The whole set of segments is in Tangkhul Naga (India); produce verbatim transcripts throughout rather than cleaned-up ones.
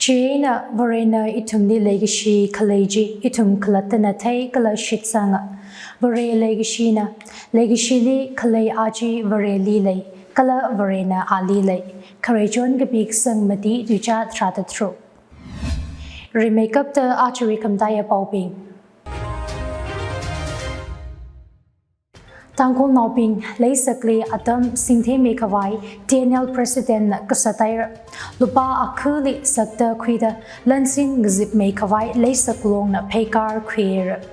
Chieina Varena ithumli leikashi khalei chi ithum khalattana thei kala shitsanga. Vare leikashina, leikashili khalei aja Vareli lei, kala Varena ali lei. Kharei chon kapi kasang mati tuicha tharāda tharuk. Rimeikapta ajawui khamataiya paobing. Tangkhulnaobing leisakli atam singtheimei khavai T N L President na kasat haira. Lupā akhali sakta khuida lansin ngazipmei khavai leisak longna pheikar khuihaira.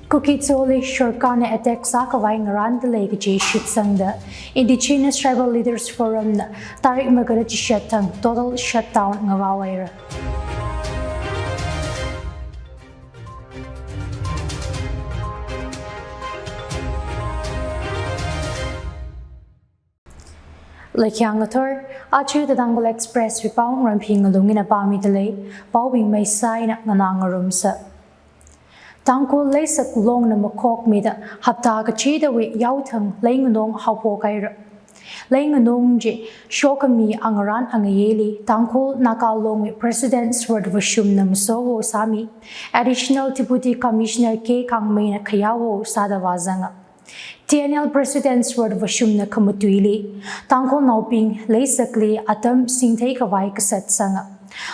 Kuki-Zoli sorkarna attack sākhavai ngarānda lei kaji shitsangda Indigenous Tribal Leaders Forum na tarik magada chishat thang total shutdown ngavaohaira. Laikhia ngathor, aja The Tangkhul Express wui pao Ngarānphi Ngalung ina pāmida lei, paobing maisā eina nganā ngarumsa. Tangkhul leisak longna makhokmida hapta kachidawui yaothang leinganong haophok haira. Leinganong chi shokhami angarān angayili Tangkhul Naga Longwui President Sword Vashumna masowo sāmi, Additional Deputy Commissioner K Kangmeina khayāwo sāda vāzanga. T N L President Sword Vashumna khamatuili, Tangkhulnaobing leisakli atam singthei khavai kasatsanga.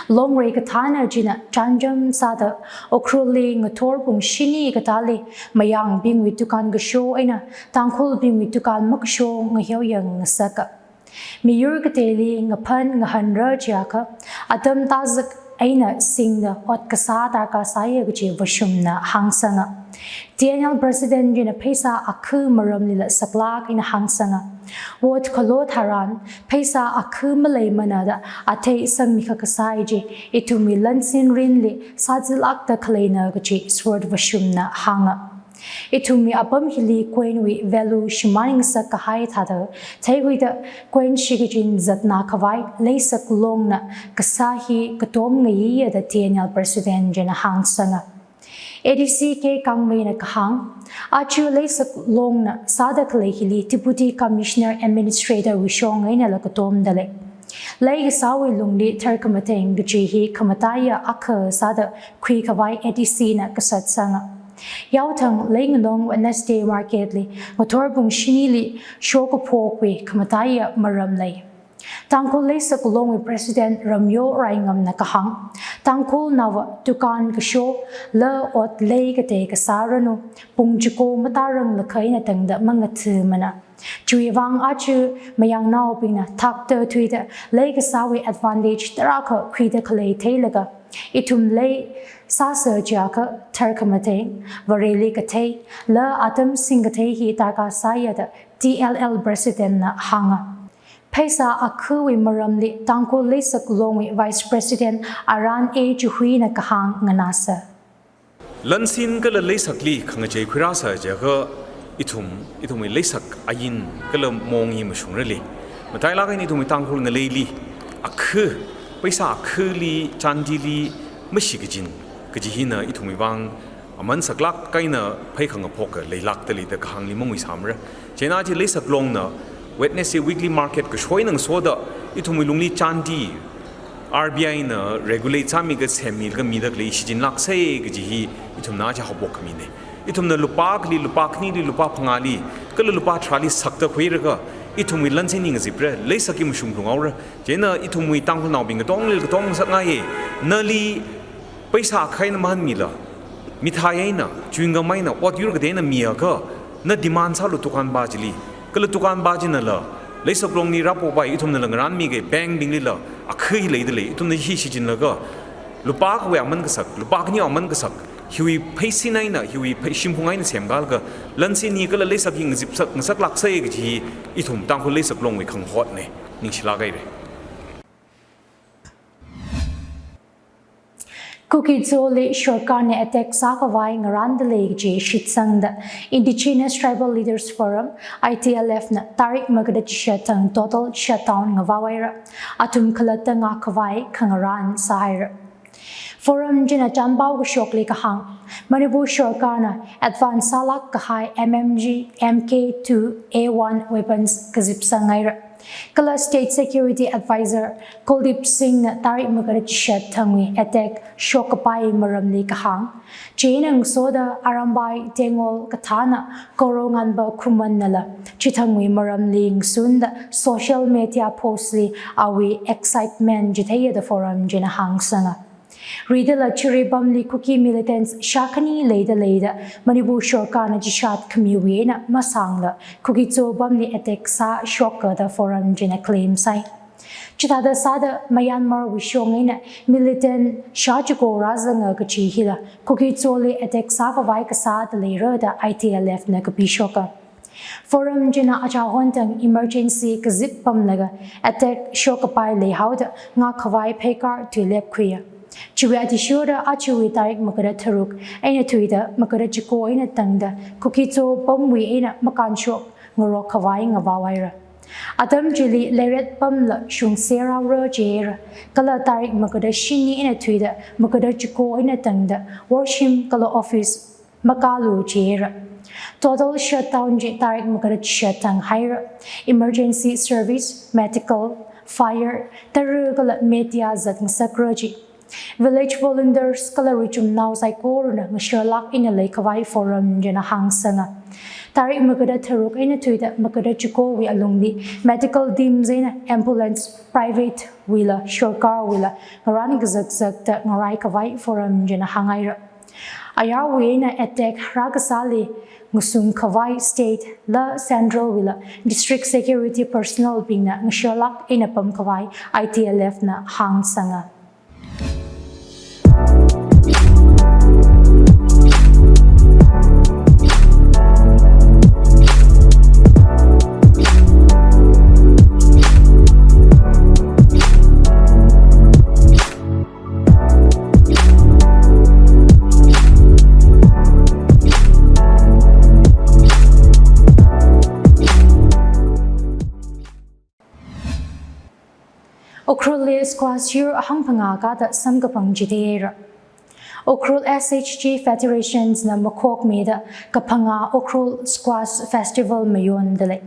Longrei kathāna china chānjam sāda Ukhrulli ngathor pung shini katāli mayangbingwui tukan kasho eina Tangkhulbingwui tukan makasho ngaheoyang ngasaka. Miyur kateili ngaphan ngahanra chiakha, atam tazak eina singda ot kasā darkar sāya kaji Vashumna hāngsanga. T N L President china pheisā akha maramlila saklāk eina hāngsanga. Vote khalo tharan, pheisā akha maleimana da athei sangmi khak kasā chi, ithumwui lansin rinli sāzilākda khaleina kaji Sword Vashumna hānga. Ithumwui apam hili coin wui value shimān ngasak kahai thāda, theikhuida coin shikachin zatna khavai leisak longna kasā hi katom ngayiya da T N L President china hāngsanga. A D C K Kangmeina kahāng, aja leisak longna sāda khalei hili Deputy Commissioner Administrator wui shong einala katomda lei. Lei kasāwui lungli tharkhamatheng kaji hi khamataiya akha sāda khuikhavai A D C na kasatsanga. Yaothang leinganong Wednesday market li ngathor pung shinili shokaphokwui khamataiya maram lei. Tangkhul Leisak Longwui President Ramyo Raingamna kahāng, Tangkhulnaova tukan kasho, la ot lei katei kasāranu, pung chiko matāranglakha eina tangda mangathumana. Chiwuivang aja mayangnaobingna thakta thuida lei kasāwui advantage tarākha khuida khalei theilaga, ithum lei sāsa chiakha tharkhamathei, Vareli kathei, la atam singkathei hi darkar sāya da T L L President na hānga. Pheisā akhawui maramli Tangkhul Leisak Longwui Vice President Aran A Chihuina kahāng nganāsa. Lansin kala leisakli khangachei khuirāsa jiakha ithum, ithumwui leisak ain kala mong hi mashungrali. Matailāk eina ithumwui Tangkhul ngaleili akha, pheisā akhali, chandili, mashikachin, kaji hina ithumwui vang aman saklāk eina pheikhangaphoka leilākda leida kahāngli manguisāmara. Chieina chi Leisak Longna Wednesday weekly market kashoina ngasoda ithumwui lungli chandi R B I na regulate sāmiga semmilaga mida khalei shichinlāksa kaji hi ithumna chi haophok khamina. Ithumna lupā akhali, lupā khanili, lupā phangāli, kala lupā tharāli sakta khuiraga ithumwui lansin hi ngazipra, leisak hi mashungphalunghaora. Chieina ithumwui Tangkhulnaobing katonglila katong ngasakngaiya. Nali pheisā akha eina mahanmila, mithai eina, chewing gum eina, ot yur katei eina miakha, na demand sālu dukan pā chili. Kala dukan pā chinala, Leisak Longli rāpokpai, ithumnala ngarānmiga, bank binglila akha hi leida lei, ithumna hi shichinlaga, lupā akhawui aman kasak, lupā khaniwui aman kasak, hiwui pheisin eina, hiwui phei shimphung eina semkālaga, lansin hi kala leisak hi ngazipsak, ngasaklāksa kaji hi ithum Tangkhul Leisak Longwui khangahotna, ningshilāk haira. Kuki-Zoli sorkarna attack sākhavai ngarānda lei kaji shitsangda Indigenous Tribal Leaders Forum, I T L F na tarik magada chishat thang total shutdown ngavaohaira. Athum khalatta ngākkhavai khangarān sāhaira. Forum china chānpao kashokli kahāng, Manipur sorkarna advance sālāk kahai M M G M K two A one weapons kazipsanghaira. Kala State Security Advisor Kuldeep Singh na tarik magada chishat thangwui attack shokkapai maramli kahāng. Chieina ngasoda Arambai, Tengol kathāna Koronganba Khuman nala chithangwui maramli ngasunda social media post li awui excitement chitheiya da Forum china hāngsanga. Ridala Jiribamli Kuki militants shākhani leida leida Manipur sorkarna chishat khamiwui eina masāngla Kuki Zo pamli attack sāshoka da Forum china claim sai. Chithāda sāda Myanmar wui shong eina militant shāchiko rāzanga kachi hila Kuki Zoli attack sākhavai kasāda leira da I T L F na kapishoka. Forum china achahon tang emergency kazip pamlaga attack shokkapai leihaoda ngākkhavai pheikar tuilep khuiya. Chiwui athishurda achiwui tarik magada tharuk eina thuida magada chiko eina tangda Kuki Zo pamwui eina makānshok ngarokkhavai ngavao haira. Atam chili Leret pamla shungser haora jihaira. Kala tarik magada shini eina thuida magada chiko eina tangda worshim kala office makālu jihaira. Total shutdown chi tarik magada chishat thang haira. Emergency service, medical, fire, tara kala media zat ngasakra ji. Village volunteers kala richumnao saikorana ngasharlāk eina leikhavai Forum china hāngsanga. Tarik magada tharuk eina thuida magada chikowui alungli medical teams eina ambulance private wuila sorkarwuila ngarān kazakzakta ngaraikhavai Forum china hānghaira. Ayarwui eina attack rākasāli ngasungkhavai state la central wuila district security personnel bingna ngasharlāk eina pamkhavai I T L F na hāngsanga. Ukhrulli squash yur ahangphangā kāda samkaphang chitheihaira. Ukhrul S H G Federations na makhokmida kaphangā Ukhrul Squash Festival mayonda lei.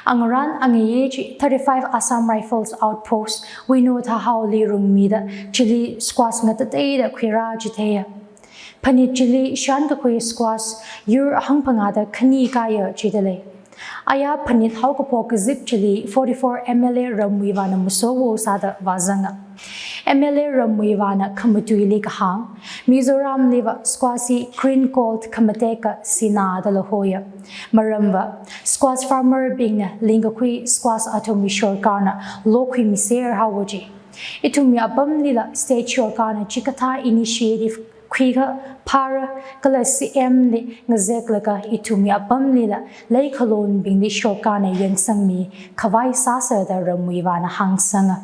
Angarān angayei chi thirty-five Assam Rifles Outpost Wino Thahaoli rungmida chili squash ngatateida khuirā chitheiya. Phanit chili shānkakhui squash yur ahangphangāda khani kāya jida lei. Aya phanit haokaphok kazip chili forty-four M L A Ramwuivana masowo sāda vāzanga. M L A Ramwuivana khamatuili kahāng, Mizoramliva squash hi green gold khamateka sinā dala hoya. Maramva, squash farmer bingna lingkakhui squash athumwui sorkarna lokhuimiser haowa ji. Ithumwui apamlila state sorkarna chikathā initiative khuikha phāra kala C M li ngazeklaga ithumwui apamlila leikhalonbingli sorkarna yangsangmikhavai sāsa da Ramwuivana hāngsanga.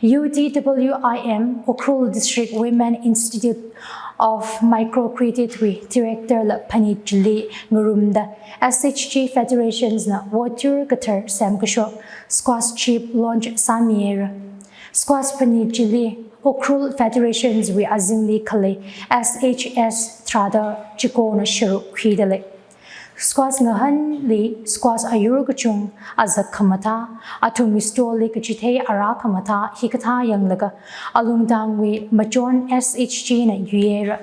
U T W I M, Ukhrul District Women Institute of Microcredit wui Director la phanit chili ngarumda S H G Federations na vote yur kathar semkashok squash chip launch sāmihaira. Squash phanit chili Ukhrul Federations wui azingli khalei S H S tharāda chikona sharuk khuida lei. Squash ngahanli squash ayur kachung, azak khamathā, athumwui stall li kachithei arā khamathā hikathā yanglaga, alungtangwui Machon S H G na yuihaira.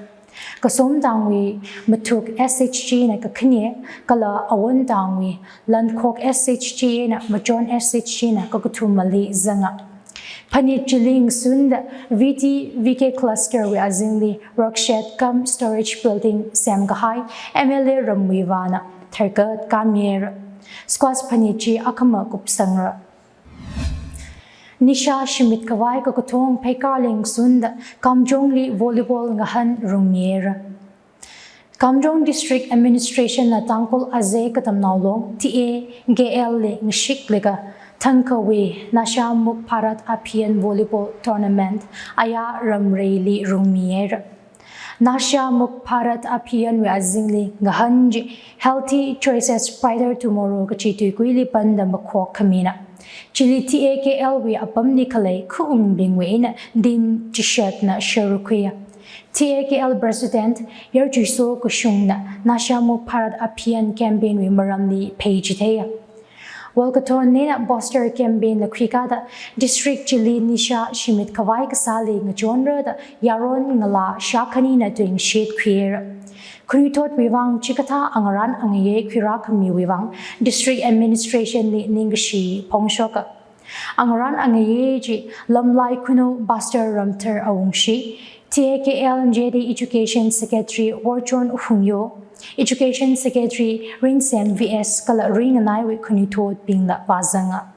Kasomtangwui Mathuk S H G na kakhane, kala Awontangwui Lankhok S H G na Machon S H G na kakathumali zanga. Phanit chili ngasunda V T V K Cluster wui azingli workshed cum storage building semkahai M L A Ramwuivana tharkat kāmihaira. Squash phanit chi akhama kupsangra. Nisha shimitkhavai kakathong pheikarli ngasunda Kamjongli volleyball ngahan rungmihaira. Kamjong District Administration na Tangkhul Azei Katamnao Long, T A K L li ngashiklaga thangkhawui Nasha Mukt Bharat Abhiyan Volleyball Tournament aya ramreili rungmihaira. Nasha Mukt Bharat Abhiyan wui azingli ngahan chi Healthy Choices, Brighter Tomorrow kachi tuikuili panda makhok khamina. Chili T A K L wui apamli khalei khaungbingwui eina team chishatna sharuk khuiya. T A K L President Yarchuiso Kashungna Nasha Mukt Bharat Abhiyan campaign wui maramli pheichitheiya. Walkathon eina poster campaign la khuikāda district chili nisha shimit khavai kasāli ngachonra da yaron ngalā shākhanina tuingashit khuihaira. Khanuithotwui vang chikathā angarān angayei khuirākhamiwui vang district administration li ningkashi phongshoka. Angarān angayei chi Lamlai Khunou Pastor Ramthar Awungshi, T A K L J D Education Secretary Worchon Hungyo, Education Secretary Rinsen V S kala ringanaiwui khanuithotbingla vāzanga.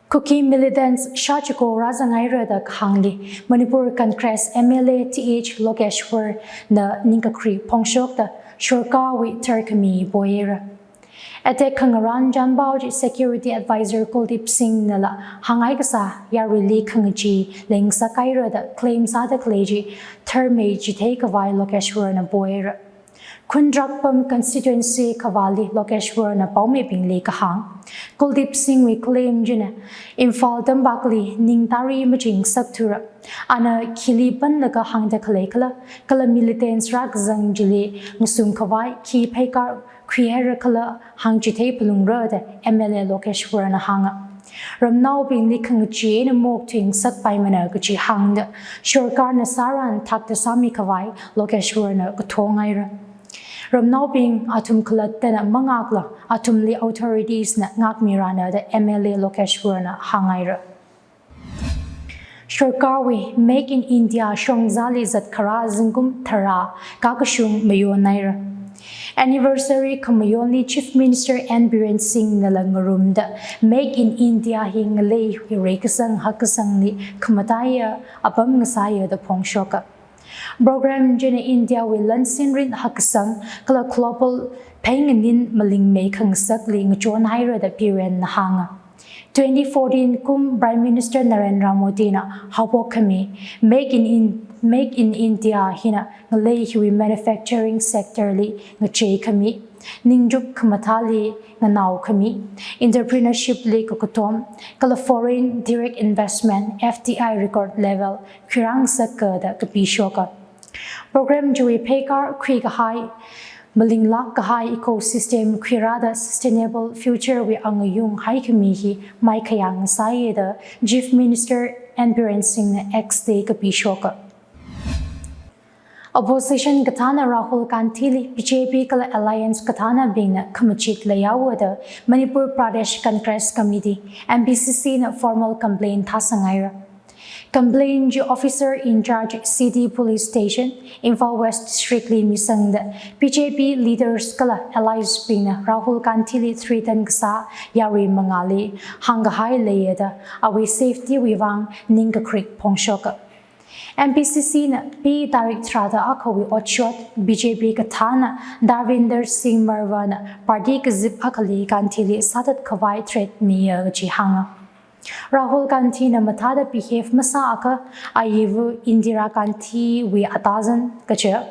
Kuki militants shāchiko rāzanghaira da kahāngli Manipur Congress M L A T H Lokeshwar na ningkakri phongshokda sorkarwui tharkhami poira. Attack khangarān chānpao chi Security Advisor Kuldeep Singh nala hānghai kasā yaruili khangachee leingasakhaira da claim sāda khalei chi tharmei chithei khavai Lokeshwar na poira. Khundrakpam constituency khavāli Lokeshwar na paomeibingli kahāng. Kuldeep Singh wui claim china Imphal tampakli ning tari maching sakthura. Ana khili panlaga hāngda khalei khala, kala militants rākazang chili ngasum khavai khi pheikar khuihaira khala hāngchithei phalungra da M L A Lokeshwar na hānga. Ramnaobingli khangachee eina mokathuingasakpaimana kachi hāngda sorkarna sāran thakta sāmi khavai Lokeshwar na kathonghaira. Ramnaobing athum khalattana mangakla athumli authorities na ngākmirana da M L A Lokeshwar na hānghaira. Sorkarwui Make in India shongzali zatkharā zingkum tharā kakashung mayonhaira. Anniversary khamayonli Chief Minister N Biren Singh nala ngarumda Make in India hi ngalei hiwui reikasang hakkasangli khamataiya apam ngasāya da phongshoka. Program china Indiawui lansinrin hakkasang kala global pheinganin malingmei khangasakli ngachonhaira da Biren na hānga. Twenty fourteen kum Prime Minister Narendra Modi na haophok khami Make in, in, Make in India hina ngalei hiwui manufacturing sector li ngachei khami, ningchup khamathāli nganao khami, entrepreneurship li kakatom, kala foreign direct investment, F D I record level khuirāngasaka da kapishoka. Program chiwui pheikar khuikahai, malinglāk kahai ecosystem khuirāda sustainable future wui angayung haikhami hi maikhayang sāya da Chief Minister N Biren Singh na X li kapishoka. Opposition kathāna Rahul Gandhi li B J P kala alliance kathānabingna khamachit leihaowa da Manipur Pradesh Congress Committee, M P C C na formal complaint thāsanghaira. Complaint chi Officer in Charge City Police Station, Imphal West District li misangda B J P leaders kala allies bingna Rahul Gandhi li threaten kasā yarui mangāli hāngkahai leiya da awui safety wui vang ningkakrik phongshoka. M P C C na P tarik tharāda akhawui otshot B J P kathāna Davinder Singh Marwah na party kazip akhali Gandhi li sāthat khavai threat miya kachi hānga. Rahul Gandhi na mathāda behave masāakha ayiva Indira Gandhi wui atazan kaja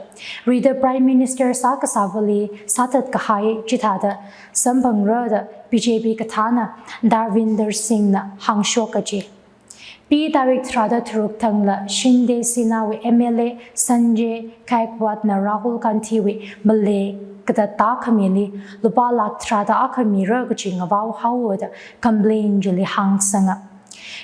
rida Prime Minister sākasāvali sāthat kahai chithāda samphangra da B J P kathāna Davinder Singh na hāngshok kaji. P tarik tharāda tharuk thangla Shinde Sena wui M L A Sanjay Gaikwad na Rahul Gandhi wui malei katātā khamili lupā lakh tharāda akha mira kachi ngavao haowa da complaint chili hāngsanga.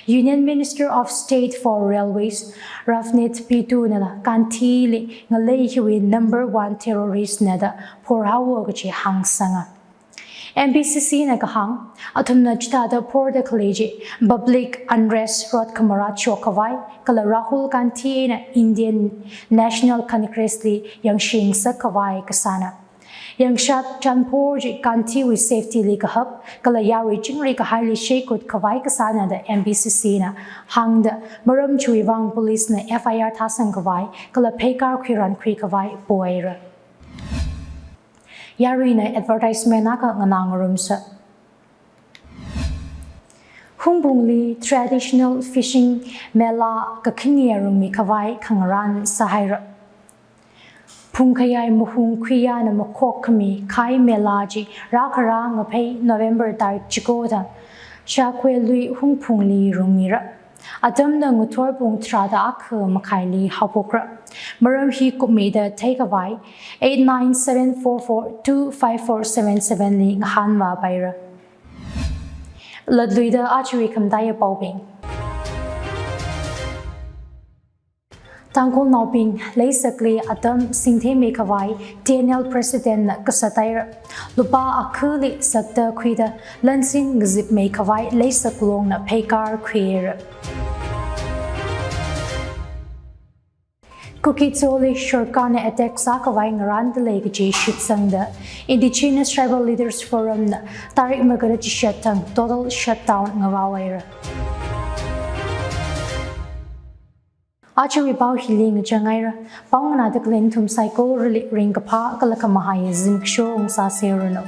Union Minister of State for Railways Ravneet Bidu nala Gandhi li ngalei hiwui number one terrorist na da phor haowa kachi hāngsanga. M P C C na kahāng, athumna chithāda phorda khalei chi public unrest rot khamarā chok khavai, kala Rahul Gandhi eina Indian National Congress li yangshing sak khavai kasāna. Yangshat chānphor chi Gandhi wui safety li kahap, kala yarui chingri kahaili sheikut khavai kasāna da M P C C na hāngda maram chiwui vang police na F I R thāsang khavai, kala pheikar khuiran khui khavai pohaira. Yaruina advertisement akha nganā ngarumsa. Hungpungli traditional fishing mela kakhane rungmi khavai khangarān sāhaira. Phungkhayai mahung khuiyana makhok khami khai mela chi rākharā ngaphei November tarik chiko thang Shakwelui Hungpungli rungmira. Atamna ngathor pung tharāda akha makhaili haophokra. Maram hi kupmeida theikhavai eight nine seven four four two five four seven seven li ngahānvāpaira. Latluida ajawui khamataiya paobing. Tangkhulnaobing leisakli atam singtheimeikhavai T N L President na kasat haira. Lupā akhali sakta khuida lansin ngazipmeikhavai leisak longna pheikar khuihaira. Kuki Zoli sarkarna attack sākhavai ngarāndalei kaji shitsangda Indigenous Tribal Leaders Forum na tarik magada chishat thang total shutdown ngavao haira. Ajawui pao hili ngachang haira. Pao nganāda khalei nathum saikorali ringkaphā kala khamahai zimiksho ungsāseranu.